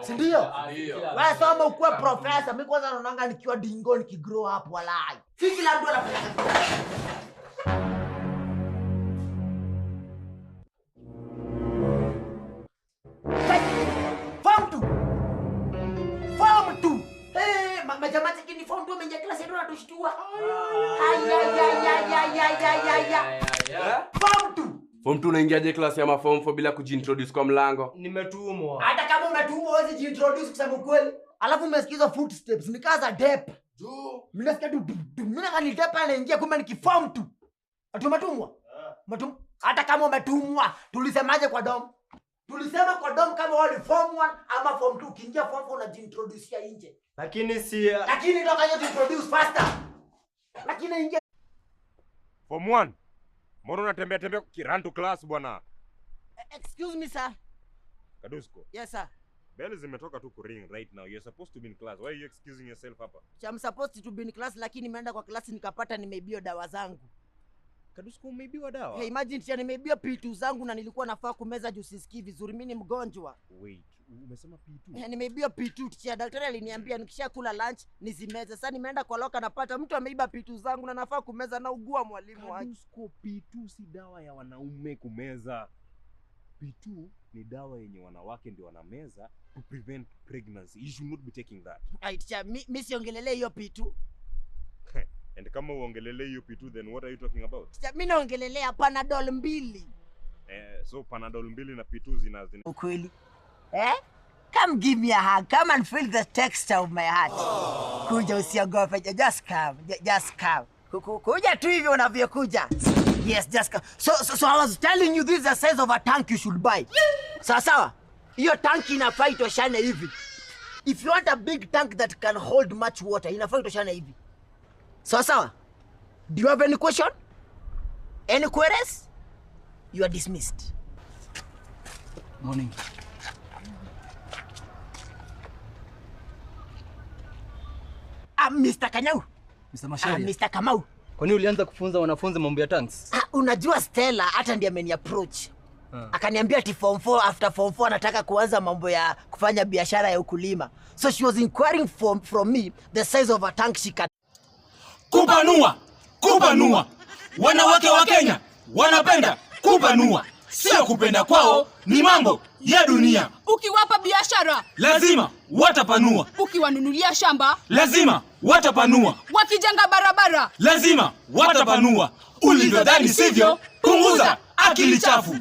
Si ndio? Wewe soma ukuwe profesa. Mimi kwanza naonanga nikiwa dingo nikigrow up walai. Si kila mtu anafanya. Form 2. Form 2. Hey, majamaa cheki form 2 ameingia class yetu anatushtua. Ay ay ay ay ay ay ay ay. Form 2. Form 2 unaingiaje class ya maform 4 bila kujiintroduce kwa mlango? Nimetumwa. Hata kama umetumwa huwezi jiintroduce kusema ukweli. Alafu umesikiza footsteps ni kaza dep. Jo. Mimi nasikia tu mimi nadhani dep anaingia kumbe ni kiform 2. Ati umetumwa? Umetumwa. Hata kama umetumwa, tulisemaje kwa dom? Tulisema kwa dom kama wewe ni form 1 ama form 2, ukiingia form 4 unajiintroduce nje. Lakini si Lakini toka hiyo introduce faster. Lakini ingia form 1. Mbona unatembea tembea run to class bwana? Excuse me sir. Kadusko. Yes sir. Bell zimetoka tu kuring right now. You're supposed to be in class. Why are you excusing yourself hapa? I'm supposed to be in class lakini nimeenda kwa class nikapata nimeibiwa dawa zangu. Kadusko, umeibiwa dawa? Hey, imagine tia nimeibiwa P2 zangu na nilikuwa nafaa kumeza juu sisikii vizuri, mimi ni mgonjwa. Wait, umesema P2? Nimeibiwa P2 tia, daktari aliniambia nikishakula lunch nizimeze. Sasa nimeenda kwa loka napata mtu ameiba P2 zangu na nafaa kumeza na ugua mwalimu wake. Kadusko, P2 si dawa ya wanaume kumeza. P2 ni dawa yenye wanawake ndio wanameza to prevent pregnancy. You should not be taking that. Ai tia, mi siongelele hiyo P2. And kama uongelele hiyo P2 then what are you talking about? Tia, mi naongelelea Panadol 2. So Panadol 2 na P2 zina Ukweli. Eh? Come give me a hug. Come and feel the texture of my heart. Oh. Kuja usiogope. Just come. Just come. Kuja tu hivyo unavyokuja. Yes, just come. So I was telling you this is the size of a tank you should buy. Sawa sawa. Hiyo tank inafaa itoshane hivi. If you want a big tank that can hold much water, inafaa itoshane hivi. Sawa sawa. Do you have any question? Any queries? You are dismissed. Morning. Mr. Kanyau. Mr. Macharia. Mr. Kamau. Kwa nini ulianza kufunza wanafunzi mambo ya tanks? Unajua Stella hata ndiye ameni approach. Akaniambia ati form 4, after form 4 anataka kuanza mambo ya kufanya biashara ya ukulima. So she was inquiring from me the size of a tank she can. Kupanua, kupanua. Wanawake wa Kenya wanapenda kupanua. Sio kupenda kwao, ni mambo ya dunia. Ukiwapa biashara lazima watapanua. Ukiwanunulia shamba lazima watapanua. Wakijenga barabara lazima watapanua. Ulivyodhani sivyo, punguza akili chafu.